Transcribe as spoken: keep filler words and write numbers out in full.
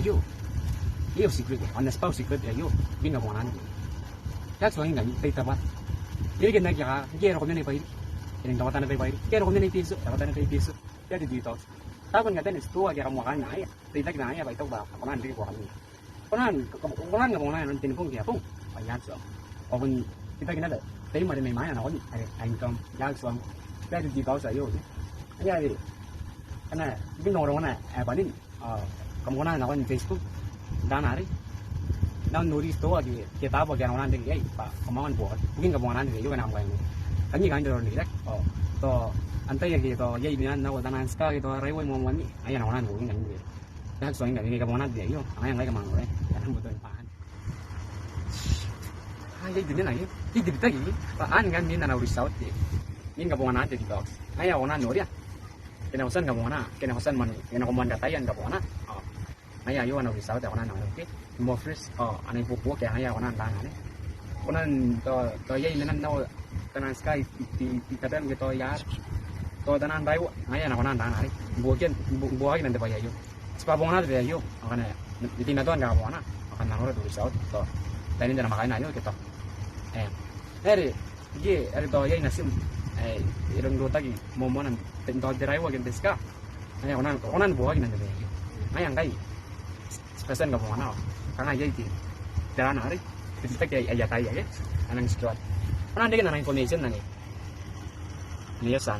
Aio. Aio secret, ao N na tibwa secret aio. Ibukin kabonganaana. Ti a tuangiia ngkai, tai taba. Iai riki n aki kaa, ngke e roko mena i Bairiki. E rin tawatana bwa i Bairiki. Ngke e roko mena i Betio, tawatana bwa i Betio. Ti a tutuitau. Ti a bon kabanea n titoa ake kam waakina aia. Ti a taku ma aia bwa I taku bwa ko nang riki ko kami. Ko nang, ko nang kabongana inanon tenibong ke abong. Bwa I a tuangiia. Ao bon I taku naba, tai ma are mai mwaina nakon, are, ai kam. I a tuangiia. Ti a tutuitau aio. Aia, aia. Ana, ibukin rongorongona ae bwanin. Ao kam kona n nakon Facebook, n taraa arei. N na noori titoa ke, ke tabo ake a na kona n reke iai, bwa kam a kona ni buokaki. Ibukin kabonganaana aio ngkana kam kainnanoa. Kanga kaain te roro n rikirake. Ao tao antai ake tao iai mean nako tanan tikaa ke tao raiwai moamoani. Aia a na kona n buokaki ngkanne. I a tuangiia ngkanne kabonganaana aio. Ao ngaia ngkai kam a noora. Aia, n na buto ni bwaan. Ai, ai, tine ngai. Ti te bitaki. Bwa anne ngkanne n ana reach out te. Ibukin kabonganaana te TikTok. Ngaia a kona n nooria. Ke e na uotia ni kabongana, ke e na uotia ni man, ke e na ko moan kataia ni kabongana. Ao ngaia aio ana reach out ae kona n nang, okay. Moa fresh, ao ana ibuobuoki ae ngaia ae kona n taraa arei. Kona n tao, tao iai mean nako tanan tikaa i, i, i, i Tabem ke tao i Ara. Tao tanan raiwa, ngaia ae kona n taraa arei. Buokiia, bu-, buokaki man te bwai aio. Tibwa bongana te bwai aio. Ao ngkana e teimatoa ni kabongana, ao kam na noora te reach out. Tao, taian te namwakaina aio ke tao. E. Are, Ngke, are tao iai natim ae e rang rotaki moamoana n te, n tao te raiwa ke n te tikaa. Ngaia ko nang, ko nang buokaki man te bwai aio. Ngaia ngkai, ti bati ni kabongana ao kanga iai te, te rana arei. Te bitaki ae, ae I ataia ke. A nang tiku. Ko nang reke n ana information anne. Nei asan.